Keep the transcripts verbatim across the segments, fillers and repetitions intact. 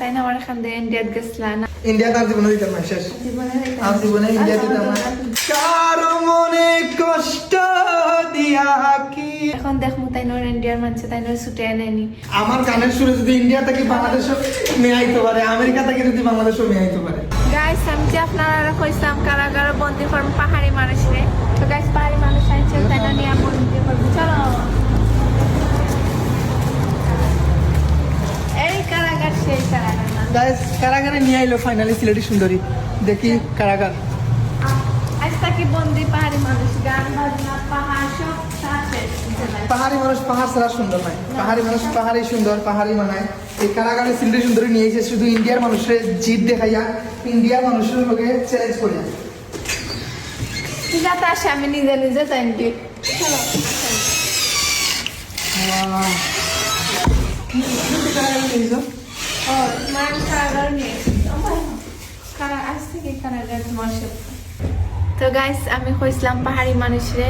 তাই না, আমার এখান দিয়ে ইন্ডিয়াত গেছিলা না? ইন্ডিয়া তার জীবনে দিতাম না, শেষ। জীবনে দিতাম আর জীবনে ইন্ডিয়া দিতাম না। কারো মনে কষ্ট দিয়া কি? এখন দেখমু তাইনর ইন্ডিয়ার মানষে তাইনর ছুটে আনেনি। আমার গানের সুরে যদি ইন্ডিয়া থাকি বাংলাদেশও মেয়ে আইতে পারে, আমেরিকা থাকি যদি বাংলাদেশও মেয়ে আইতে পারে। গাইস, আমি যে আপনারা কইছিলাম কারাগারো বন্দি করমু পাহাড়ি মানুষরে। তো গাইস, পাহাড়ি মানুষ আইছে, তাইনর নিয়া বন্দি করমু। চলো। এই কারাগার, সেই কারাগার না। গাইস, কারাগারে নিয়ে আইলো ফাইনালি সিলেটি সুন্দরী। দেখি কারাগার। আজ থাকি বন্দি পাহাড়ি মানুষ, গান বাজনা, পাহাড় সব শেষ। পাহাড়ি মানুষ পাহাড় ছাড়া সুন্দর নয়। পাহাড়ি মানুষ পাহাড়ি সুন্দর, পাহাড়ি মানায়। এই কারাগারে সিলেটি সুন্দরী নিয়ে এসে শুধু ইন্ডিয়ার মানুষের জিদ দেখাইয়া, ইন্ডিয়ার মানুষের লগে চ্যালেঞ্জ করিয়া। ঠিক আছে, আসে, আমি নিজে নিজে যাই কি। চলো। আহ, কি, কি কারাগারে নিয়ে এসো? ও, তোমার কারাগার নিয়ে এসেছি। আমার কারা-, আজ থেকে কারাগার তোমার সব। তো গাইস, আমি কইছিলাম পাহাড়ি মানুষরে,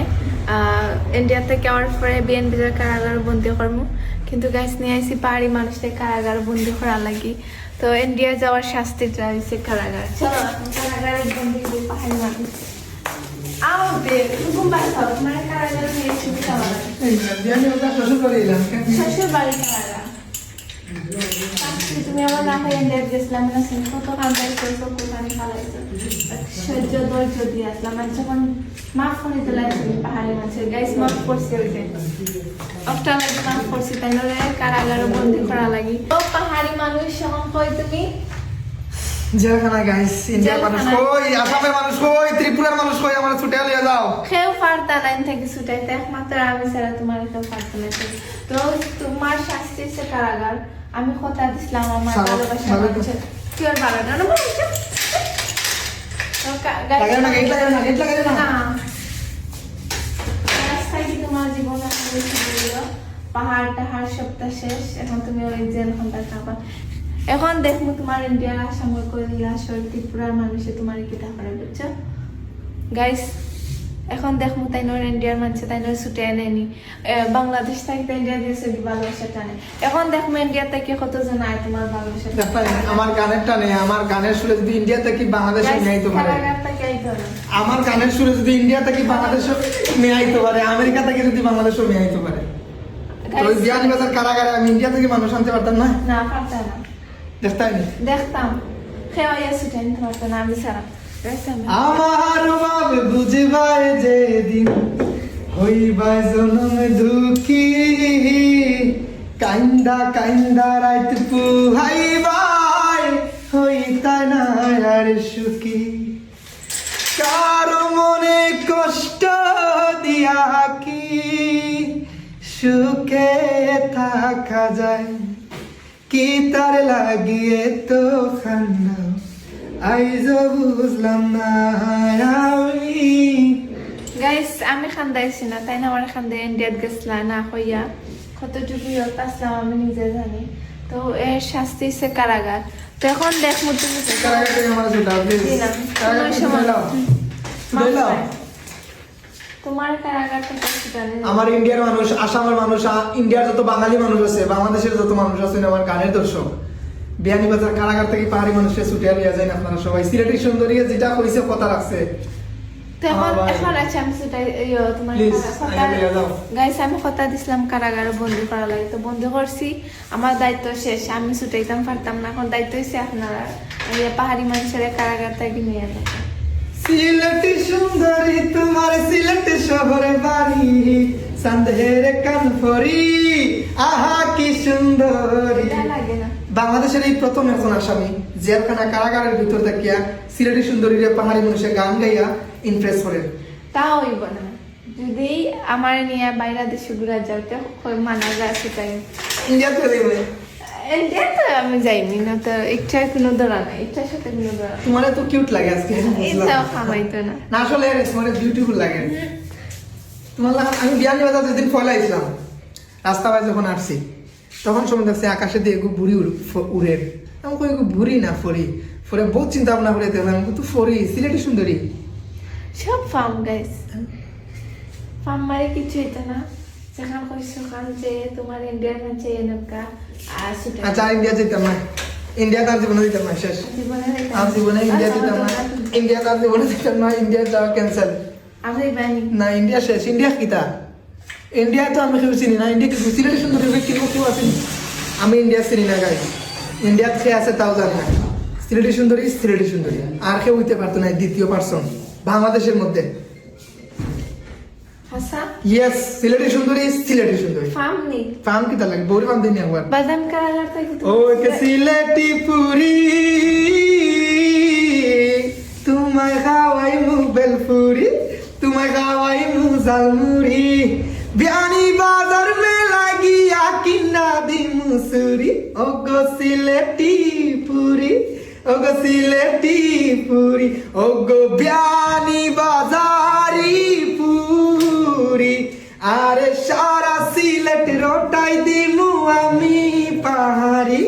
আহ, ইন্ডিয়া থেকে আওয়ার পরে বিএনপির কারাগার বন্দি করমু। কিন্তু গাইস, নিয়ে আইছি পাহাড়ি মানুষরে কারাগার বন্দি করার লাগি। তো ইন্ডিয়া যাওয়ার শাস্তিটা হইছে কারাগার। চলো, এখন কারাগারে বন্দি হই পাহাড়ি মানুষ। আও দে, হুকুম বাড়ি খাও, তোমার কারাগারে নিয়ে এসে খাওয়া। এই, বিয়ানি ওটা শ্বশুর বাড়ি এলাম। শ্বশুর বাড়ি কারাগার। আজকে তুমি আমার না হয়ে লেট গেছিলাম না, তুমি কত কান্দাই করছো, কোথায় ফালাইছো। সহ্য ধৈর্য দিয়ে আসলাম, আর যখন মাফ করে দিলাম তুমি পাহাড়ি মানুষের, গাইস, মাফ করছে ওই যে। একটা লাগি মাফ করছি, তাই নাহলে কারাগারে বন্দি করা লাগি। ও পাহাড়ি মানুষ, এখন কই তুমি? জেলখানা গাইস, ইন্ডিয়ার মানুষ জেলখানা। কই, আসামের মানুষ কই, ত্রিপুরার মানুষ কই, আমার ছুটে লিয়ে যাও। কেউ পারতা না এন থেকে ছুটাইতে, একমাত্র আমি ছাড়া তোমার কেউ পারতো না। তো তোমার শাস্তি হচ্ছে কারাগার। আমি কথা দিছিলাম আমার ছাড়ো, ভালোবাসা ভালো মানুষের। কি ওর ভালো না, না, বলছে। তো কা-, গাড়ি লাগাই না, গেট লাগাই না, গেট লাগাই না। না। রাস্তায় কি তোমার জীবন এখন বেশি বললো? পাহাড় টাহাড় সবটা শেষ, এখন তুমি ওই জেল খানটা খাবা। এখন দেখবো তোমার ইন্ডিয়ার আসাম, কৈলাসহর, ত্রিপুরার মানুষে তোমার কিতা করে, বুঝছো? গাইস, এখন দেখবো তাইনর ইন্ডিয়ার মানুষে তাইনর ছুটে আনেনি। এ, বাংলাদেশ থাকি তো ইন্ডিয়া দিয়েছে কি ভালোবাসা টানে। এখন দেখবো ইন্ডিয়া থাকি কত জন আয় তোমার ভালোবাসা টানে। দেখো, আমার গানের টানে, আমার গানের সুরে যদি ইন্ডিয়া থাকি বাংলাদেশে গাইস, মেয়ে আইতে পারে, কারাগার থাকি আইতে হবে। আমার গানের সুরে যদি ইন্ডিয়া থাকি বাংলাদেশে মেয়ে আইতে পারে, আমেরিকা থাকি যদি বাংলাদেশে মেয়ে আইতে পারে, তো ওই গাইস, বিয়ানীবাজার কারাগারে আমি ইন্ডিয়া থাকি মানুষ আনতে পারতাম না। না, পারতাম না। দেখতাম নি? দেখতাম। কেউ আইয়া ছুটে আনতে পারতো না, আমি ছাড়া। গাইস, আমি আমার বাপ বুঝবায় যেদিন, হইবায় জনম দুঃখী, কাইন্দা কাইন্দা রাইত পুহাইবায়, হইতা না আর সুখী। কারো মনে কষ্ট দিয়া কি সুখে থাকা যায়? কি তার লাগিয়ে তো খান্না, আইজ বুঝলাম না আমি। গাইস, আমি খান্দাইছি না, তাইন আমার খান্দে ইন্ডিয়াত গেছিলা না কইয়া। কতটুকু ইয়ত আসলাম আমি নিজে জানি। তো এর শাস্তি হচ্ছে কারাগার। তো এখন দেখবো তুমি কি করো। কারাগার থেকে আমার ছুটা, please। জি না। কারাগার কোনো থেকে সময় ছুটাও। মাফ ছুটাও। নাই। তোমার কারাগার তো কিছু জানি না। আমার ইন্ডিয়ার মানুষ, আসামের মানুষ, আ-, ইন্ডিয়ার যত বাঙালি মানুষ আছে, বাংলাদেশের যত মানুষ আছে, আমার গানের দর্শক, বিয়ানীবাজার কারাগার থেকে পাহাড়ি মানুষকে ছুটিয়া লইয়া যাইন আপনারা সবাই। সিলেটি সুন্দরী যেটা কইছে, কথা রাখছে। তো এখন, আমার ভাই। এখন আছে আমি ছুটাই, ইয়ো, তোমার Please, কারা-, আইয়া লইয়া যাও। গাইস, আমি কথা দিছিলাম কারাগারে বন্দি করা লাগে, তো বন্দি করছি, আমার দায়িত্ব শেষ, আমি ছুটাইতাম পারতাম না, এখন দায়িত্ব হচ্ছে আপনারা, এই পাহাড়ি মানুষের কারাগার থেকে নিয়ে যাবে। সিলেটি সুন্দরী, তোমার সিলেট শহরে বাড়ি, চান্দের কান পরি, আহা কি সুন্দরী। এটা লাগে না। বাংলাদেশের এই প্রথম এখন আসামি জেলখানা কারাগারের ভিতর থাকিয়া সিলেটি সুন্দরীরে পাহাড়ি মানুষের গান গাইয়া ইমপ্রেস করে। তা হইব না। যদি আমার নিয়ে বাইরে দেশে ঘুরা যাও, তো কই মানা যায় সেটাই। ইন্ডিয়াতে দিবে। ইন্ডিয়া তো আমি যাইনি না, তো ইচ্ছায় কোনো ধরা নাই, ইচ্ছার সাথে কোনো ধরা নাই। তোমার এত কিউট লাগে আজকে, বুঝলাম। এটাও খামাইতো না। না, আসলে তোমার বিউটিফুল লাগে। তোমার লাগা আমি বিয়ানীবাজার যেদিন পয়লা আইছিলাম, রাস্তায় যখন আসছি, তখন সময় দেখছি আকাশে দিয়ে এগু বুড়ি উড়-, ফ-, উড়ের। আমি কই, এগু বুড়ি না ফরি? ফরে বহুত চিন্তা ভাবনা করে দেখলাম, এগু তো ফরি, সিলেটি সুন্দরী। সব ফাম, গাইস। ফাম মারে কিছু হইতো না। যেখান কইছো খান যে তোমার ইন্ডিয়ার মাঝে এনেকা, আর ছুটে। আচ্ছা, আর ইন্ডিয়া যেতাম না। ইন্ডিয়া তার জীবনে দিতাম না, শেষ। জীবনে আর জীবনে ইন্ডিয়া দিতাম না। ইন্ডিয়া তার জীবনে দিতাম না, ইন্ডিয়া যাওয়া ক্যান্সেল। আমি বানি। না, ইন্ডিয়া শেষ। ইন্ডিয়া কিতা? ইন্ডিয়া তো আমি কেউ চিনি না। ইন্ডিয়া কি সিলেটি সুন্দরী কেউ, কেউ আছে নি? আমি ইন্ডিয়া চিনি না, গাইস। ইন্ডিয়াত কে আছে তাও জানি না। সিলেটি সুন্দরী, সিলেটি সুন্দরী। আর কেউ হইতে পারতো না, দ্বিতীয় পারসন বাংলাদেশের মধ্যে। হাছা? ইয়েস, সিলেটি সুন্দরী, সিলেটি সুন্দরী। ফাম নি? ফাম কিতা লাগে? বউরে ফাম দিনি একবার। বাদাম কালার তাই কিন্তু। ওকে সিলেটি পুরি, তোমায় খাওয়াইমু বেলপুরি, তোমায় খাওয়াইমু ঝালমুড়ি। বিয়ানি বাজার মেলা গিয়া কিনা দিমু চুরি। ওগো সিলেটি পুরি, ওগো সিলেটি পুরি, ওগো বিয়ানি বাজারি পুরি। আরে সারা সিলেট রটাই দিমু আমি পাহাড়ি।